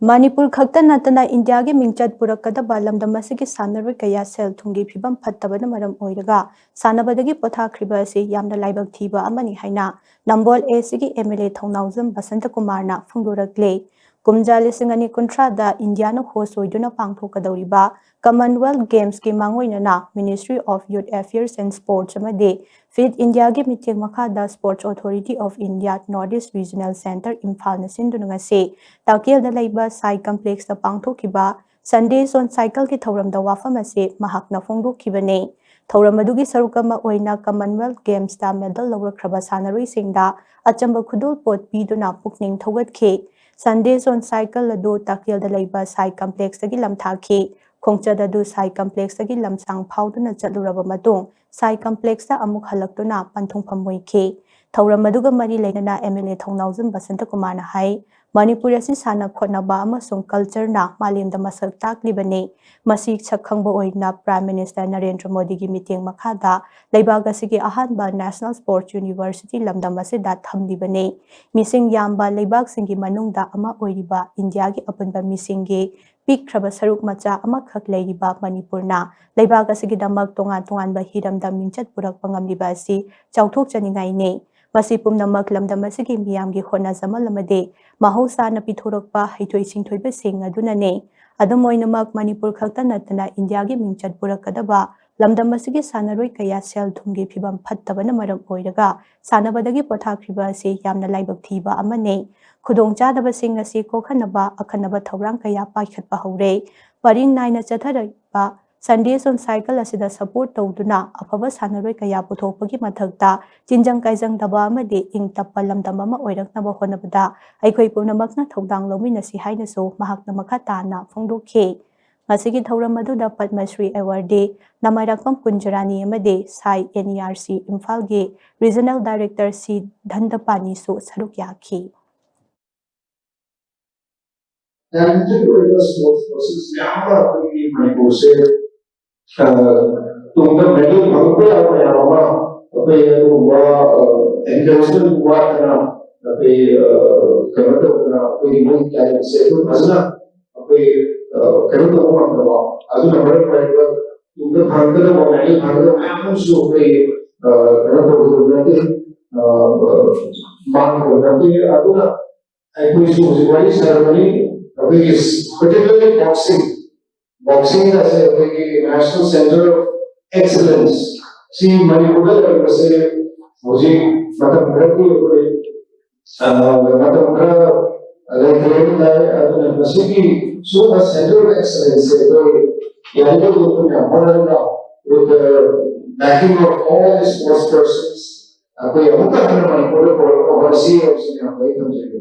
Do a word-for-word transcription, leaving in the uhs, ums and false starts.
ꯃꯅꯤꯄꯨꯔ ꯈꯛꯇ ꯅꯠꯇꯅ ꯏꯟꯗꯤꯌꯥꯒꯤ ꯃꯤꯡꯆꯠ ꯄꯨꯔꯛꯀꯗꯕ ꯂꯝꯗꯝ ꯑꯁꯤꯒꯤ ꯁꯥꯟꯅꯔꯣꯏ ꯀꯌꯥ ꯁꯦꯜ ꯊꯨꯝꯒꯤ ꯐꯤꯕꯝ ꯐꯠꯇꯕꯅ ꯃꯔꯝ ꯑꯣꯏꯔꯒ ꯁꯥꯟꯅꯕꯗꯒꯤ ꯄꯣꯊꯥꯈ꯭ꯔꯤꯕ ꯑꯁꯤ ꯌꯥꯝꯅ ꯂꯥꯏꯕꯛ ꯊꯤꯕ ꯑꯃꯅꯤ ꯍꯥꯏꯅ ꯅꯝꯕꯣꯜ ꯑꯦ ꯁꯤꯒꯤ ꯑꯦꯝ ꯑꯦꯜ ꯑꯦ ꯊꯧꯅꯥꯎꯖꯝ ꯕꯁꯟꯇ ꯀꯨꯃꯥꯔꯅ ꯐꯣꯡꯗꯣꯔꯛꯂꯦ꯫ ꯀꯨꯝꯖꯥ ꯂꯤꯁꯤꯡ ꯑꯅꯤ ꯀꯨꯟꯊ꯭ꯔꯥꯗ ꯏꯟꯗꯤꯌꯥꯅ ꯍꯣꯁ ꯑꯣꯏꯗꯨꯅ ꯄꯥꯡꯊꯣꯛꯀꯗꯧꯔꯤꯕ ꯀꯃꯟꯋꯦꯜꯊ ꯒꯦꯝꯁꯀꯤ ꯃꯥꯡꯑꯣꯏꯅꯅ Ministry of Youth Affairs and Sports ꯑꯃꯗꯤ ꯐꯤꯠ ꯏꯟꯗꯤꯌꯥꯒꯤ ꯃꯤꯠꯌꯦꯡ ꯃꯈꯥꯗ Sports Authority of India North East Regional Centre ꯏꯝꯐꯥꯜꯅ ꯁꯤꯟꯗꯨꯅ ꯉꯁꯤ ꯇꯥꯀꯦꯜꯗ ꯂꯩꯕ ꯁꯥꯏ ꯀꯝꯄ꯭ꯂꯦꯛꯁꯇ ꯄꯥꯡꯊꯣꯛꯈꯤꯕ Sundays on Cycleꯒꯤ ꯊꯧꯔꯝꯗ ꯋꯥꯐꯝ ꯑꯁꯤ ꯃꯍꯥꯛꯅ ꯐꯣꯡꯗꯣꯛꯈꯤꯕꯅꯤ꯫ ꯊꯧꯔꯝ ꯑꯗꯨꯒꯤ ꯁꯔꯨꯛ ꯑꯃ ꯑꯣꯏꯅ ꯀꯃꯟꯋꯦꯜꯊ ꯒꯦꯝꯁꯇ ꯃꯦꯗꯜ ꯂꯧꯔꯛꯈ꯭ꯔꯕ ꯁꯥꯟꯅꯔꯣꯏꯁꯤꯡꯗ ꯑꯆꯝꯕ ꯈꯨꯗꯣꯜꯄꯣꯠ ꯄꯤꯗꯨꯅ ꯄꯨꯛꯅꯤꯡ ꯊꯧꯒꯠꯈꯤ꯫ Sundays on Cycle ꯑꯗꯨ ꯇꯥꯀꯦꯜꯗ ꯂꯩꯕ ꯁꯥꯏ ꯀꯝꯄ꯭ꯂꯦꯛꯁꯇꯒꯤ ꯂꯝꯊꯥꯈꯤ꯫ ꯈꯣꯡꯆꯠ ꯑꯗꯨ ꯁꯥꯏ ꯀꯝꯄ꯭ꯂꯦꯛꯁꯇꯒꯤ ꯂꯝꯁꯥꯡ ꯐꯥꯎꯗꯨꯅ ꯆꯠꯂꯨꯔꯕ ꯃꯇꯨꯡ ꯁꯥꯏ ꯀꯝꯄ꯭ꯂꯦꯛꯁꯇ ꯑꯃꯨꯛ ꯍꯜꯂꯛꯇꯨꯅ ꯄꯟꯊꯨꯡꯐꯝ ꯑꯣꯏꯈꯤ꯫ ꯊꯧꯔꯝ ꯑꯗꯨꯒ ꯃꯔꯤ ꯂꯩꯅꯅ ꯑꯦꯝ ꯑꯦꯜ ꯑꯦ ꯊꯧꯅꯥꯎꯖꯝ ꯕꯁꯟꯇ ꯀꯨꯃꯥꯔꯅ ꯍꯥꯏ, ꯃꯅꯤꯄꯨꯔ ꯑꯁꯤ ꯁꯥꯟꯅ ꯈꯣꯠꯅꯕ ꯑꯃꯁꯨꯡ ꯀꯜꯆꯔꯅ ꯃꯥꯂꯦꯝꯗ ꯃꯁꯛ ꯇꯥꯛꯂꯤꯕꯅꯤ꯫ ꯃꯁꯤ ꯁꯛ ꯈꯪꯕ ꯑꯣꯏꯅ ꯄ꯭ꯔꯥꯏꯝ ꯃꯤꯅꯤꯁꯇꯔ ꯅꯔꯦꯟꯗ꯭ꯔ ꯃꯣꯗꯤꯒꯤ ꯃꯤꯠꯌꯦꯡ ꯃꯈꯥꯗ ꯂꯩꯕꯥꯛ ꯑꯁꯤꯒꯤ ꯑꯍꯥꯟꯕ National Sports University ꯂꯝꯗꯝ ꯑꯁꯤꯗ ꯊꯝꯂꯤꯕꯅꯤ꯫ ꯃꯤꯁꯤꯡ ꯌꯥꯝꯕ ꯂꯩꯕꯥꯛꯁꯤꯡꯒꯤ ꯃꯅꯨꯡꯗ ꯑꯃ ꯑꯣꯏꯔꯤꯕ ꯏꯟꯗꯤꯌꯥꯒꯤ ꯑꯄꯨꯟꯕ ꯃꯤꯁꯤꯡꯒꯤ ꯄꯤꯛꯈ꯭ꯔꯕ ꯁꯔꯨꯛ ꯃꯆꯥ ꯑꯃꯈꯛ ꯂꯩꯔꯤꯕ ꯃꯅꯤꯄꯨꯔꯅ ꯂꯩꯕꯥꯛ ꯑꯁꯤꯒꯤꯗꯃꯛ ꯇꯣꯉꯥꯟ ꯇꯣꯉꯥꯟꯕ ꯍꯤꯔꯝꯗ ꯃꯤꯡꯆꯠ ꯄꯨꯔꯛꯄ ꯉꯝꯂꯤꯕ ꯑꯁꯤ ꯆꯥꯎꯊꯣꯛꯆꯅꯤꯡꯉꯥꯏꯅꯤ꯫ ꯃꯁꯤ ꯄꯨꯝꯅꯃꯛ ꯂꯝꯗꯝ ꯑꯁꯤꯒꯤ ꯃꯤꯌꯥꯝꯒꯤ ꯍꯣꯠꯅꯖꯃꯜ ꯑꯃꯗꯤ ꯃꯍꯧꯁꯥꯅ ꯄꯤꯊꯣꯔꯛꯄ ꯍꯩꯊꯣꯏ ꯁꯤꯡꯊꯣꯏꯕꯁꯤꯡ ꯑꯗꯨꯅꯅꯤ꯫ ꯑꯗꯨꯝ ꯑꯣꯏꯅꯃꯛ, ꯃꯅꯤꯄꯨꯔ ꯈꯛꯇ ꯅꯠꯇꯅ ꯏꯟꯗꯤꯌꯥꯒꯤ ꯃꯤꯡꯆꯠ ꯄꯨꯔꯛꯀꯗꯕ ꯂꯝꯗꯝ ꯑꯁꯤꯒꯤ ꯁꯥꯟꯅꯔꯣꯏ ꯀꯌꯥ ꯁꯦꯜ ꯊꯨꯝꯒꯤ ꯐꯤꯕꯝ ꯐꯠꯇꯕꯅ ꯃꯔꯝ ꯑꯣꯏꯔꯒ ꯁꯥꯟꯅꯕꯗꯒꯤ ꯄꯣꯊꯥꯈ꯭ꯔꯤꯕ ꯑꯁꯤ ꯌꯥꯝꯅ ꯂꯥꯏꯕꯛ ꯊꯤꯕ ꯑꯃꯅꯤ꯫ ꯈꯨꯗꯣꯡꯆꯥꯗꯕꯁꯤꯡ ꯑꯁꯤ ꯀꯣꯛꯍꯟꯅꯕ ꯑꯈꯟꯅꯕ ꯊꯧꯔꯥꯡ ꯀꯌꯥ ꯄꯥꯏꯈꯠꯄ ꯍꯧꯔꯦ꯫ ꯄꯔꯤꯡ ꯅꯥꯏꯅ ꯆꯠꯊꯔꯛꯄ Sundays on Cycle ꯑꯁꯤꯗ ꯁꯄꯣꯔꯠ ꯇꯧꯗꯨꯅ ꯑꯐꯕ ꯁꯥꯟꯅꯔꯣꯏ ꯀꯌꯥ ꯄꯨꯊꯣꯛꯄꯒꯤ ꯃꯊꯛꯇ ꯆꯤꯟꯖꯪ ꯀꯥꯏꯖꯪꯗꯕ ꯑꯃꯗꯤ ꯏꯪ ꯇꯞꯄ ꯂꯝꯗꯝ ꯑꯃ ꯑꯣꯏꯔꯛꯅꯕ ꯍꯣꯠꯅꯕꯗ ꯑꯩꯈꯣꯏ ꯄꯨꯝꯅꯃꯛꯅ ꯊꯧꯗꯥꯡ ꯂꯧꯃꯤꯟꯅꯁꯤ ꯍꯥꯏꯅꯁꯨ ꯃꯍꯥꯛꯅ ꯃꯈꯥ ꯇꯥꯅ ꯐꯣꯡꯗꯣꯛꯈꯤ꯫ ꯉꯁꯤꯒꯤ ꯊꯧꯔꯝ ꯑꯗꯨꯗ ꯄꯗꯃ ꯁ꯭ꯔꯤ ꯑꯦꯋꯥꯔꯗꯤ ꯅꯃꯥꯏꯔꯥꯛꯄꯝ ꯀꯨꯟꯖꯔꯥꯅꯤ ꯑꯃꯗꯤ ꯁꯥꯏ ꯑꯦꯟ ꯏ ꯑꯥꯔ ꯁꯤ ꯏꯝꯐꯥꯜꯒꯤ ꯔꯤꯖꯅꯦꯜ ꯗꯥꯏꯔꯦꯛꯇꯔ ꯁꯤ ꯙꯟꯗꯄꯥꯅꯤꯁꯨ ꯁꯔꯨꯛ ꯌꯥꯈꯤ꯫ ꯇꯦꯂꯦꯟꯇꯦꯗ ꯑꯣꯏꯕ ꯁ꯭ꯄꯣꯔꯠꯁ ꯄꯔꯁꯟꯁ ꯃꯌꯥꯝ ꯑꯃ ꯑꯩꯈꯣꯏꯒꯤ ꯃꯅꯤꯄꯨꯔꯁꯦ, ꯑ, ꯇꯨꯡꯗ ꯃꯦꯗꯜ ꯐꯪꯉꯛꯄ ꯌꯥꯕ ꯃꯌꯥꯝ ꯑꯃ ꯑꯩꯈꯣꯏ ꯑꯗꯨꯒꯨꯝꯕ, ꯑ, ꯑꯦꯟꯀꯔꯦꯖꯃꯦꯟ ꯋꯥꯠꯇꯅ ꯑꯩꯈꯣꯏ ꯀꯩꯅꯣ ꯇꯧꯗꯅ ꯑꯩꯈꯣꯏꯒꯤ ꯃꯣꯏꯒꯤ ꯇꯥꯏꯝꯁꯦ ꯑꯩꯈꯣꯏ ꯐꯖꯅ ꯑꯩꯈꯣꯏ ꯀꯩꯅꯣ ꯇꯧꯕ ꯉꯝꯗꯕ, ꯑꯗꯨꯅ ꯃꯔꯝ ꯑꯣꯏꯔꯒ ꯇꯨꯡꯗ ꯐꯪꯒꯗꯕ ꯃꯌꯥꯝ ꯐꯪꯒꯗꯕ ꯃꯌꯥꯝ ꯑꯃꯁꯨ ꯑꯩꯈꯣꯏ ꯀꯩꯅꯣ ꯇꯧꯒꯗꯕ ꯅꯠꯇꯦ, ꯃꯥꯡꯒꯗꯕ ꯅꯠꯇꯦ꯫ ꯑꯗꯨꯅ ꯑꯩꯈꯣꯏꯁꯨ ꯍꯧꯖꯤꯛ ꯋꯥꯔꯤ ꯁꯥꯔꯝꯕꯅꯤ, ꯑꯩꯈꯣꯏꯒꯤ particularly boxing, boxing ꯑꯁꯦ ꯑꯩꯈꯣꯏꯒꯤ National Centre of Excellence ꯁꯤ ꯃꯅꯤꯄꯨꯔꯗ ꯂꯩꯔꯤꯕꯁꯦ ꯍꯧꯖꯤꯛ ꯃꯇꯝ ꯈꯔꯒꯤ ꯑꯩꯈꯣꯏ ꯃꯇꯝ ꯈꯔ ꯂꯩꯈ꯭ꯔꯦꯅ ꯇꯥꯏ꯫ ꯑꯗꯨꯅ ꯃꯁꯤꯒꯤ ꯁꯤꯒꯨꯝꯕ Centre of Excellence ꯁꯦ ꯑꯩꯈꯣꯏ ꯌꯥꯔꯤꯕ ꯑꯩꯈꯣꯏꯅ ꯍꯣꯠꯅꯔꯒ with the backing of all the sports persons ꯑꯩꯈꯣꯏ ꯑꯃꯨꯛꯀ ꯍꯟꯅ ꯃꯅꯤꯄꯨꯔꯗ ꯄꯨꯔꯛꯄ ꯍꯣꯠꯅꯁꯤ ꯍꯥꯏꯕꯁꯤꯅꯤ ꯑꯩꯈꯣꯏ ꯊꯝꯖꯒꯦ꯫